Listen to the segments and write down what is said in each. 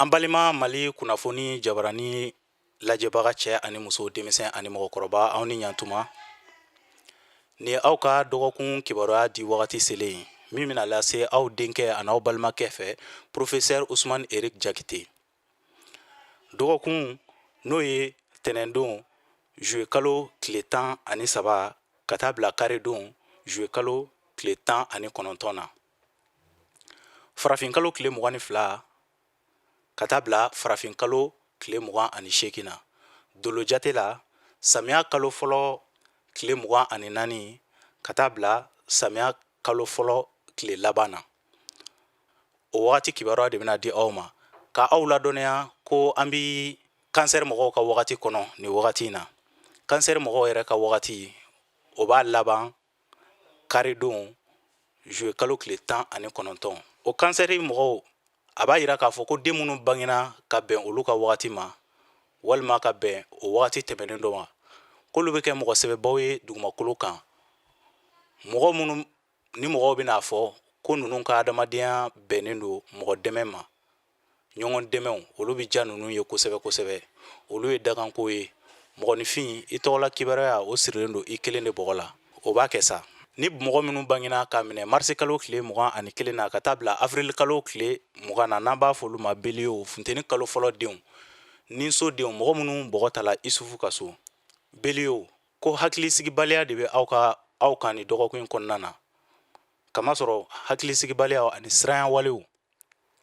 An balima Mali kunnafoni jabarani lajɛbaga cɛ ani muso, denmisɛn ani mɔgɔkɔrɔba, aw ni ɲantuma. Ni aw ka dɔgɔkun kibaruya di wagati selen min bɛna lase aw denkɛ ani aw balimakɛ fɛ, professeur Usumani Eric Jakite. Dɔgɔkun n'o ye tɛnɛndon juillet kalo tile 13 ka taa bila karidon juillet kalo tile 19 na, farafin kalo tile 22 ka taa bila farafin kalo tile 28 na, dolo jate la samiya kalo fɔlɔ tile 24 ka taa bila samiya kalo fɔlɔ tile laban na, o wagati kibaruya de bɛna di aw ma. Ka aw ladɔnniya ko an bi kansɛri mɔgɔw ka wagati kɔnɔ nin wagati in na. Kansɛri mɔgɔw yɛrɛ ka wagati, o b'a laban karidon juillet kalo tile 19. O kansɛri mɔgɔw, a b'a yira k'a fɔ ko den minnu bangena ka bɛn olu ka wagati ma walima ka bɛn o wagati tɛmɛnen dɔ ma, k'olu bɛ kɛ mɔgɔ sɛbɛbaw ye dugumakolo kan, mɔgɔ minnu ni mɔgɔw bɛn'a fɔ ko ninnu ka adamadenya bɛnnen don mɔgɔ dɛmɛ ma, ɲɔgɔn dɛmɛw, olu bɛ ja ninnu ye kosɛbɛ kosɛbɛ. Olu ye dakanko ye. Mɔgɔninfin, i tɔgɔla kibaruya, o sirilen don i kelen de bɔgɔ la. O b'a kɛ sa ni mɔgɔ minnu bangena k'a minɛ marisi kalo tile 21 na ka taa bila avril kalo tile 20 na, n'an b'a fɔ olu ma bélier, funteni kalo fɔlɔ denw, ninso denw, mɔgɔ minnu bɔgɔ tala Isufu ka so, bélier, ko hakilisigibaliya de bɛ aw ka aw kan nin dɔgɔkun in kɔnɔna na, kamasɔrɔ hakilisigibaliya ani siranya walew,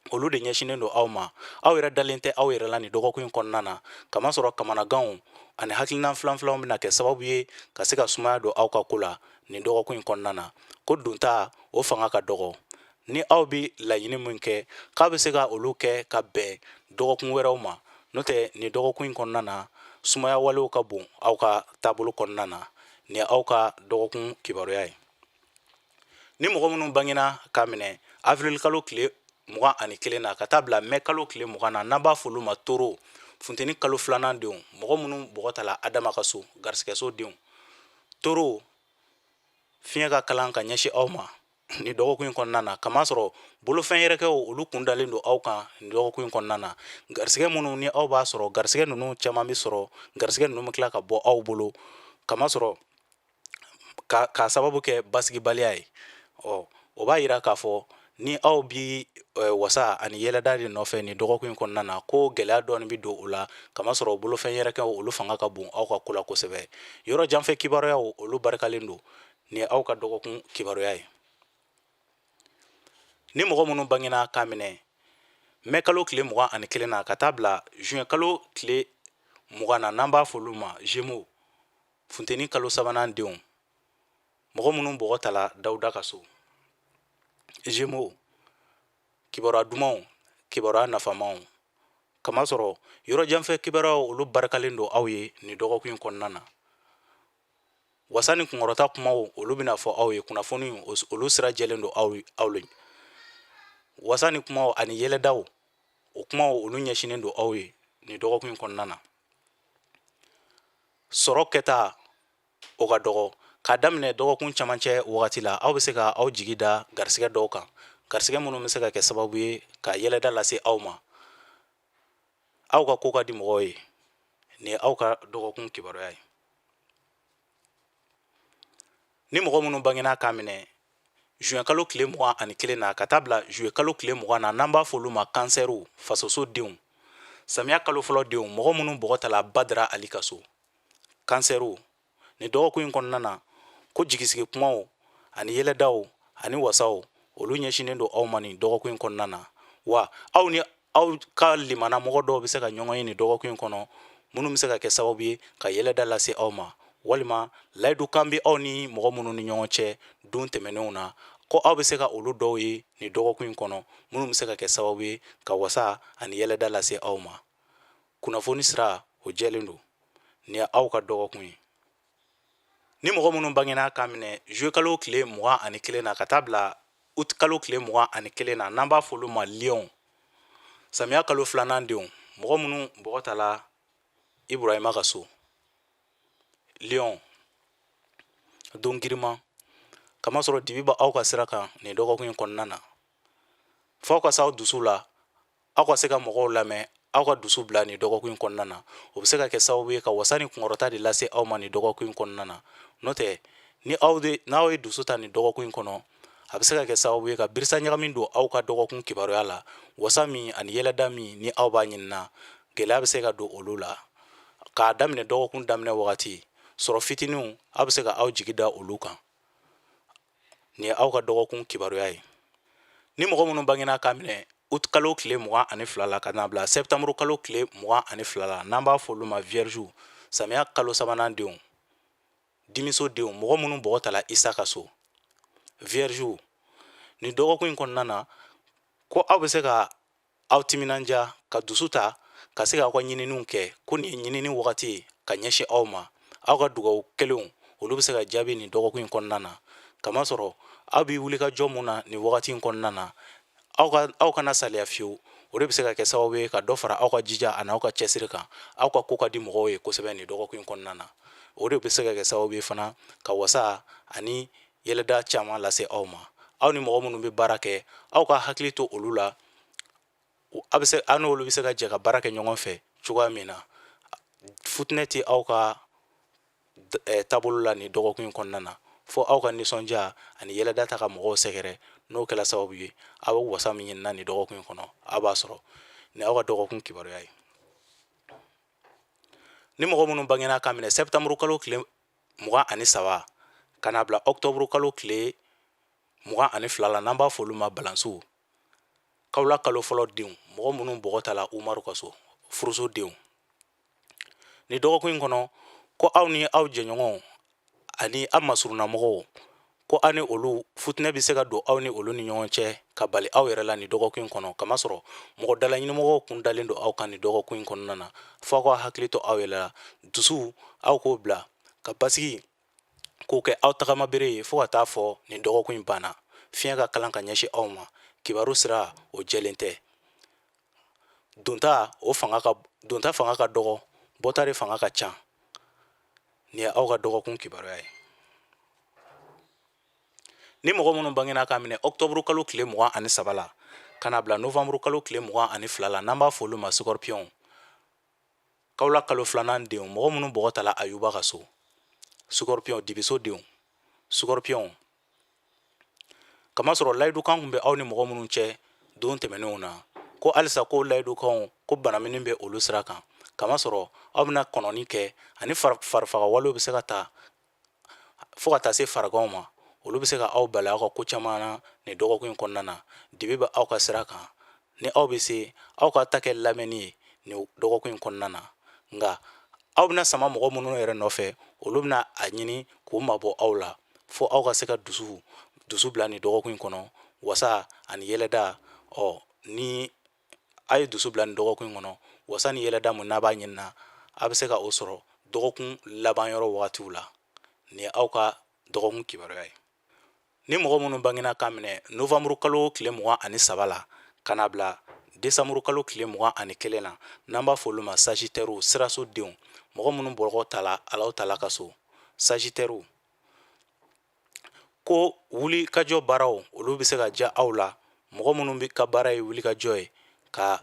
olu de ɲɛsinnen don aw ma. Aw yɛrɛ dalen tɛ aw yɛrɛ la nin dɔgɔkun in kɔnɔna na, kamasɔrɔ kamanaganw ani hakilina filanfilanw bɛna kɛ sababu ye ka se ka sumaya don aw ka ko la nin dɔgɔkun in kɔnɔna na. Ko donta, o fanga ka dɔgɔ. Ni aw bɛ laɲini min kɛ, k'a bɛ se ka olu kɛ ka bɛn dɔgɔkun wɛrɛw ma, n'o tɛ nin dɔgɔkun in kɔnɔna na, sumaya walew ka bon aw ka taabolo kɔnɔna na. Nin aw ka dɔgɔkun kibaruya ye. Ni mɔgɔ minnu bangena k'a minɛ avril kalo tile 21 na ka taa bila mɛ kalo tile 20 na, n'an b'a fɔ olu ma taureau, funteni kalo filanan denw, mɔgɔ minnu bɔgɔ tala Adama ka so, garisigɛso denw, taureau, fiɲɛ ka kalan ka ɲɛsin aw ma nin dɔgɔkun in kɔnɔna na, kamasɔrɔ bolofɛn yɛrɛkɛw, olu kun dalen don aw kan nin dɔgɔkun in kɔnɔna na. Garisigɛ minnu ni aw b'a sɔrɔ, garisigɛ ninnu caman bɛ sɔrɔ, garisigɛ ninnu bɛ tila ka bɔ aw bolo, kamasɔrɔ k'a sababu kɛ basigibaliya ye. Ɔ, o b'a yira k'a fɔ ni aw bi wasa ani yɛlɛda de nɔfɛ nin dɔgɔkun in kɔnɔna na, ko gɛlɛya dɔɔni bɛ don o la, kamasɔrɔ bolofɛn yɛrɛkɛw, olu fanga ka bon aw ka ko la kosɛbɛ. Yɔrɔ janfɛ kibaruyaw, olu barikalen don. Nin aw ka dɔgɔkun kibaruya ye. Ni mɔgɔ minnu bangena k'a minɛ mɛ kalo tile 21 na ka taa bila juin kalo tile 20 na, n'an b'a fɔ olu ma gémeaux, funteni kalo sabanan denw, mɔgɔ minnu bɔgɔ tala Dawuda ka so, gémeaux, kibaruya dumanw, kibaruya nafamaw, kamasɔrɔ yɔrɔ janfɛ kibaruyaw, olu barikalen don aw ye nin dɔgɔkun in kɔnɔna na. Wasa ni kunkɔrɔta kumaw, olu bɛna fɔ aw ye. Kunnafoni, olu sira jɛlen don aw aw ye. Wasa ni kumaw ani yɛlɛdaw, o kumaw, olu ɲɛsinnen don aw ye nin dɔgɔkun in kɔnɔna na. Sɔrɔ kɛta, o ka dɔgɔ. K'a daminɛ dɔgɔkun camancɛ wagati la, aw bɛ se ka aw jigi da garisigɛ dɔw kan, garisigɛ minnu bɛ se ka kɛ sababu ye ka yɛlɛda lase aw ma. Aw ka ko ka di mɔgɔw ye. Nin ye aw ka dɔgɔkun kibaruya ye. Ni mɔgɔ minnu bangena k'a minɛ juin kalo tile 21 na ka taa bila juillet kalo tile 20 na, n'an b'a fɔ olu ma kansɛriw, fasoso denw, samiya kalo fɔlɔ denw, mɔgɔ minnu bɔgɔ tala Badara Ali ka so, kansɛriw, nin dɔgɔkun in kɔnɔna na, ko jigisigi kumaw ani yɛlɛdaw ani wasaw, olu ɲɛsinnen don aw ma nin dɔgɔkun in kɔnɔna na. Wa aw ni aw ka limana mɔgɔ dɔw bɛ se ka ɲɔgɔn ye nin dɔgɔkun in kɔnɔ, minnu bɛ se ka kɛ sababu ye ka yɛlɛda lase aw ma, walima layidu kan bɛ aw ni mɔgɔ minnu ni ɲɔgɔn cɛ don tɛmɛnenw na, ko aw bɛ se ka olu dɔw ye nin dɔgɔkun in kɔnɔ, minnu bɛ se ka kɛ sababu ye ka wasa ani yɛlɛda lase aw ma. Kunnafoni sira, o jɛlen don. Nin ye aw ka dɔgɔkun ye. Ni mɔgɔ minnu bangena k'a minɛ juillet kalo tile 21 na ka taa bila août kalo tile 21 na, n'an b'a fɔ olu ma lion, samiya kalo filanan denw, mɔgɔ minnu bɔgɔ tala Iburahima ka so, lion, don girinman, kamasɔrɔ dibi bɛ aw ka sira kan nin dɔgɔkun in kɔnɔna na, f'aw ka s'aw dusu la. Aw ka se ka mɔgɔw lamɛn, aw ka dusu bila nin dɔgɔkun in kɔnɔna na, o bɛ se ka kɛ sababu ye ka wasa ni kunkɔrɔta de lase aw ma nin dɔgɔkun in kɔnɔna na. N'o tɛ, ni aw de n'aw ye dusu ta nin dɔgɔkun in kɔnɔ, a bɛ se ka kɛ sababu ye ka birisa ɲagami don aw ka dɔgɔkun kibaruya la. Wasa min ani yɛlɛda min ni aw b'a ɲinina, gɛlɛya bɛ se ka don olu la. K'a daminɛ dɔgɔkun daminɛ wagati, sɔrɔ fitininw, aw bɛ se ka aw jigi da olu kan. Nin ye aw ka dɔgɔkun kibaruya ye. Ni mɔgɔ minnu bangena k'a minɛ ut kalo tile 22 la ka na bila sɛptanburu kalo tile 22 la, n'an b'a fɔ olu ma vierge, samiya kalo sabanan denw, dimiso denw, mɔgɔ minnu bɔgɔ tala Isa ka so, vierge, nin dɔgɔkun in kɔnɔna na, ko aw bɛ se ka aw timinanja ka dusu ta ka se k'aw ka ɲininiw kɛ, ko nin ye ɲinini wagati ye ka ɲɛsin aw ma. Aw ka dugawu kɛlenw, olu bɛ se ka jaabi nin dɔgɔkun in kɔnɔna na, kamasɔrɔ aw bɛ wuli ka jɔ mun na nin wagati in kɔnɔna na, aw kana saliya fiyewu. O de bɛ se ka kɛ sababu ye ka dɔ fara aw ka jija ani aw ka cɛsiri kan. Aw ka ko ka di mɔgɔw ye kosɛbɛ nin dɔgɔkun in kɔnɔna na. O de bɛ se ka kɛ sababu ye fana ka wasa ani yɛlɛda caman lase aw ma. Aw ni mɔgɔ minnu bɛ baara kɛ, aw ka hakili to olu la, aw bɛ se aw n'olu bɛ se ka jɛ ka baara kɛ ɲɔgɔn fɛ cogoya min na. Futinɛ tɛ aw ka taabolo la nin dɔgɔkun in kɔnɔna na, fo aw ka nisɔndiya ani yɛlɛda ta ka mɔgɔw sɛgɛrɛ. N'o kɛla sababu ye, aw bɛ wasa min ɲinina nin dɔgɔkun in kɔnɔ, aw b'a sɔrɔ. Ni aw ka dɔgɔkun kibaruya ye. Ni mɔgɔ minnu bangena k'a minɛ sɛptanburu kalo tile 23 ka n'a bila ɔkutɔburu kalo tile 22 la, n'an b'a fɔ olu ma balansiw, kawula kalo fɔlɔ denw, mɔgɔ minnu bɔgɔ tala Umaru ka so, furuso denw, nin dɔgɔkun in kɔnɔ, ko aw ni aw jɛɲɔgɔnw ani aw masurunnamɔgɔw, ko aw ni olu futinɛ bɛ se ka don aw ni olu ni ɲɔgɔn cɛ ka bali aw yɛrɛ la nin dɔgɔkun in kɔnɔ, kamasɔrɔ mɔgɔ dalaɲinimɔgɔw kun dalen don aw kan nin dɔgɔkun in kɔnɔna na. Fo aw ka hakili to aw yɛrɛ la, dusu aw k'o bila ka basigi k'o kɛ aw tagamabere ye fo ka taa fɔ nin dɔgɔkun in banna. Fiɲɛ ka kalan ka ɲɛsin aw ma, kibaru sira o jɛlen tɛ, donta o fanga ka donta fanga ka dɔgɔ, bɔta de fanga ka ca. Nin ye aw ka dɔgɔkun kibaruya ye. Ni mɔgɔ minnu bangena k'a minɛ ɔkutɔburu kalo tile 23 la ka n'a bila novanburu kalo tile 22 la, n'an b'a fɔ olu ma scorpion, kawula kalo filanan denw, mɔgɔ minnu bɔgɔ tala Ayuba ka so, scorpion, dibiso denw, scorpion, kamasɔrɔ layidukan tun bɛ aw ni mɔgɔ minnu cɛ don tɛmɛnenw na, ko halisa ko layidukanw ko banamini bɛ olu sira kan, kamasɔrɔ aw bɛna kɔnɔni kɛ ani farifagawalew bɛ se ka ta fo ka taa se fariganw ma. Olu bɛ se ka aw bali aw ka ko caman na nin dɔgɔkun in kɔnɔna na. Dibi bɛ aw ka sira kan. Ni aw bɛ se, aw ka ta kɛ lamɛnni ye nin dɔgɔkun in kɔnɔna na. Nka aw bɛna sama mɔgɔ minnu yɛrɛ nɔfɛ, olu bɛna a ɲini k'u mabɔ aw la, fo aw ka se ka dusu bila nin dɔgɔkun in kɔnɔ, wasa ani yɛlɛda. Ɔ ni a ye dusu bila nin dɔgɔkun in kɔnɔ, wasa ni yɛlɛda mun n'a b'a ɲinina, a bɛ se ka o sɔrɔ dɔgɔkun laban yɔrɔ wagatiw la. Nin ye aw ka dɔgɔkun kibaruya ye. Ni mɔgɔ minnu bangena k'a minɛ novanburu kalo tile 23 la ka n'a bila desanburu kalo tile 21 na, n'an b'a fɔ olu ma sagitɛriw, siraso denw, mɔgɔ minnu bɔgɔ tala Alahu taala ka so, sagitɛriw, ko wulikajɔ baaraw olu bɛ se ka diya aw la. Mɔgɔ minnu bɛ ka baara ye wulikajɔ ye, ka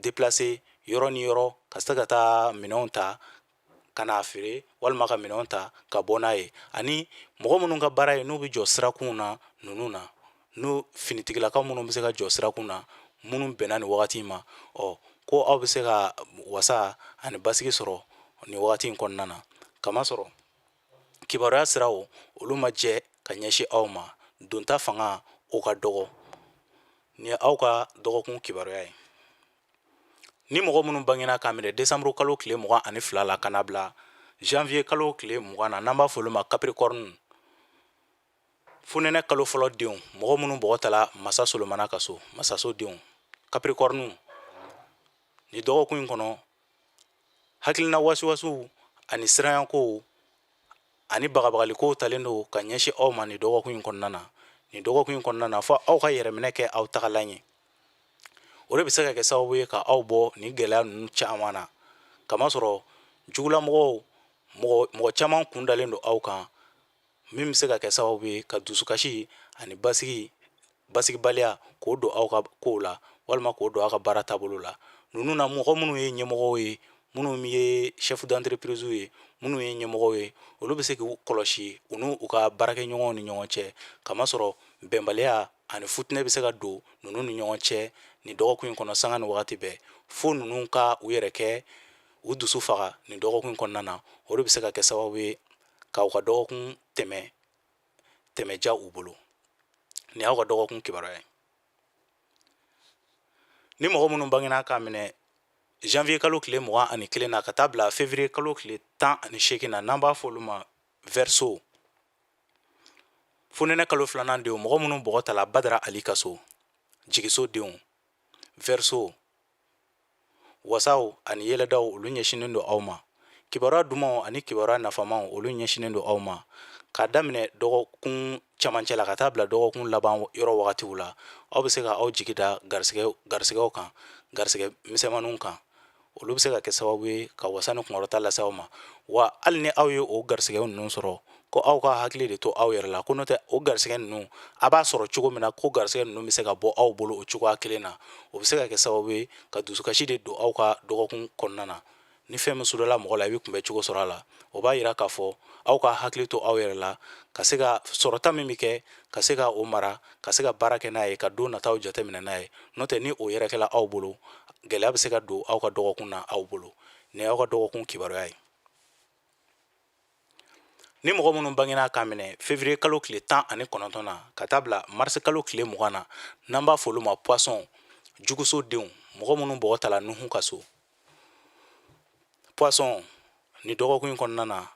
déplacer yɔrɔ ni yɔrɔ, ka se ka taa minɛnw ta ka n'a feere walima ka minɛnw ta ka bɔ n'a ye, ani mɔgɔ minnu ka baara ye n'u bɛ jɔ sirakunw na ninnu na, n'u finitigilakaw minnu bɛ se ka jɔ sirakun na minnu bɛnna nin wagati in ma, ɔ ko aw bɛ se ka wasa ani basigi sɔrɔ nin wagati in kɔnɔna na, kamasɔrɔ kibaruya siraw olu ma jɛ ka ɲɛsin aw ma, donta fanga o ka dɔgɔ. Nin ye aw ka dɔgɔkun kibaruya ye. Ni mɔgɔ minnu bangena k'a minɛ desanburu kalo tile 22 la ka n'a bila janvier kalo tile 20 na, n'an b'a fɔ olu ma capricorne, funɛnɛ kalo fɔlɔ denw, mɔgɔ minnu bɔgɔ tala masa Solomana ka so, masaso denw, capricorne, nin dɔgɔkun in kɔnɔ, hakilina wasiwasiw ani siranyakow ani bagabagalikow talen don ka ɲɛsin aw ma nin dɔgɔkun in kɔnɔna na. Nin dɔgɔkun in kɔnɔna na, fo aw ka yɛrɛminɛ kɛ aw tagalan ye. O de bɛ se ka kɛ sababu ye ka aw bɔ nin gɛlɛya ninnu caman na, kamasɔrɔ jugulamɔgɔw, mɔgɔ caman kun dalen don aw kan, min bɛ se ka kɛ sababu ye ka dusukasi ani basigibaliya k'o don aw ka kow la. walima k'o don aw ka baara taabolo la. Ninnu na, mɔgɔ minnu ye ɲɛmɔgɔw ye, minnu ye chef d'entreprise ye, minnu ye ɲɛmɔgɔw ye, olu bɛ se k'u kɔlɔsi u n'u u ka baarakɛɲɔgɔnw ni ɲɔgɔn cɛ, kamasɔrɔ bɛnbaliya ani futinɛ bɛ se ka don ninnu ni ɲɔgɔn cɛ nin dɔgɔkun in kɔnɔ sanga ni wagati bɛɛ, fo ninnu ka u yɛrɛ kɛ u dusu faga nin dɔgɔkun in kɔnɔna na. O de bɛ se ka kɛ sababu ye ka u ka dɔgɔkun tɛmɛ ja u bolo. Nin y'aw ka dɔgɔkun kibaruya ye. Ni mɔgɔ minnu bangena k'a minɛ janvier kalo tile 21 na ka taa bila février kalo tile 18 na, n'an b'a fɔ olu ma Verseau, fonɛnɛ kalo filanan denw, mɔgɔ minnu bɔgɔ tala Badara Ali ka so, jigiso denw, Verseau, wasaw ani yɛlɛdaw, olu ɲɛsinnen don aw ma. Kibaruya dumanw ani kibaruya nafamaw, olu ɲɛsinnen don aw ma. K'a daminɛ dɔgɔkun camancɛ la ka taa bila dɔgɔkun laban yɔrɔ wagatiw la, aw bɛ se ka aw jigi da garisɛgɛw kan, garisɛgɛ misɛnmaninw kan. Olu bɛ se ka kɛ sababu ye ka wasa ni kunkɔrɔta lase aw ma. Wa hali ni aw ye o garisɛgɛw ninnu sɔrɔ, ko aw ka hakili de to aw yɛrɛ la, ko n'o tɛ, o garisɛgɛ ninnu, a b'a sɔrɔ cogo min na, ko garisɛgɛ ninnu bɛ se ka bɔ aw bolo o cogoya kelen na. O bɛ se ka kɛ sababu ye ka dusukasi de don aw ka dɔgɔkun kɔnɔna na. Ni fɛn min sudala mɔgɔ la, i bɛ kunbɛ cogo sɔrɔ a la. O b'a yira k'a fɔ aw ka hakili to aw yɛrɛ la, ka se ka sɔrɔta min bɛ kɛ, ka se ka o mara, ka se ka baara kɛ n'a ye, ka don nataw jateminɛ n'a ye. N'o tɛ, ni o yɛrɛ kɛla aw bolo, gɛlɛya bɛ se ka don aw ka dɔgɔkun na aw bolo. Nin y'aw ka dɔgɔkun kibaruya ye. Ni mɔgɔ minnu bangena k'a minɛ février kalo tile 19 na ka taa bila mars kalo tile 20 na, n'an b'a fɔ olu ma Poisson, juguso denw, mɔgɔ minnu bɔgɔ tala Nuhu ka so, Poisson, ni dɔgɔkun in kɔnɔna na,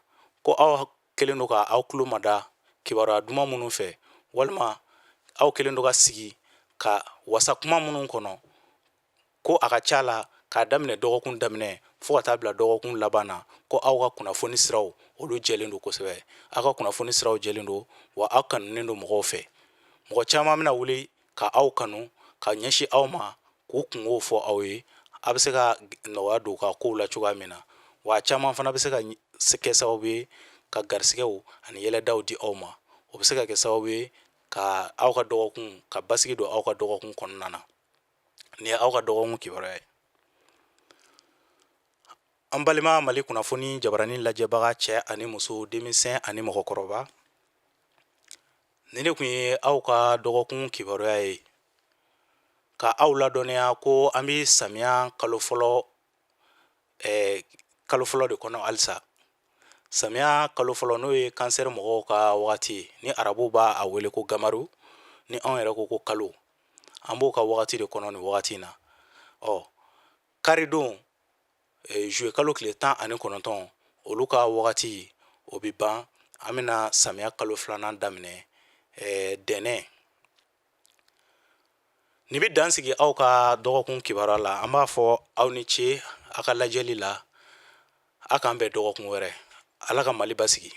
ko aw kɛlen don ka aw tulo mada kibaruya duman minnu fɛ, walima aw kɛlen don ka sigi ka wasa kuma minnu kɔnɔ, ko a ka ca la k'a daminɛ dɔgɔkun daminɛ fo ka taa bila dɔgɔkun laban na, ko aw ka kunnafoni siraw, olu jɛlen don kosɛbɛ. Aw ka kunnafoni siraw jɛlen don, wa aw kanunen don mɔgɔw fɛ. Mɔgɔ caman bɛna wuli ka aw kanu ka ɲɛsin aw ma, k'u kungow fɔ aw ye, a bɛ se ka nɔgɔya don u ka kow la cogoya min na. Wa a caman fana bɛ se ka kɛ sababu ye ka garisigɛw ani yɛlɛdaw di aw ma. O bɛ se ka kɛ sababu ye ka aw ka dɔgɔkun ka basigi don aw ka dɔgɔkun kɔnɔna na. Nin ye aw ka dɔgɔkun kibaruya ye. An balima Mali kunnafoni jabarani lajɛbaga, cɛ ani muso, denmisɛn ani mɔgɔkɔrɔba, nin de tun ye aw ka dɔgɔkun kibaruya ye, ka aw ladɔnniya ko an bɛ samiya kalo fɔlɔ, kalo fɔlɔ de kɔnɔ halisa. Samiya kalo fɔlɔ, n'o ye Cancer mɔgɔw ka wagati ye, ni arabuw b'a a wele ko gamaru, ni anw yɛrɛ ko ko kalo, an b'o ka wagati de kɔnɔ nin wagati in na. Ɔ karidon, juillet kalo tile 19, olu ka wagati o bɛ ban. An bɛna samiya kalo filanan daminɛ dɛnɛ. Nin bɛ dan sigi aw ka dɔgɔkun kibaruya la. An b'a fɔ aw ni ce aw ka lajɛli la. A k'an bɛn dɔgɔkun wɛrɛ. Ala ka Mali basigi.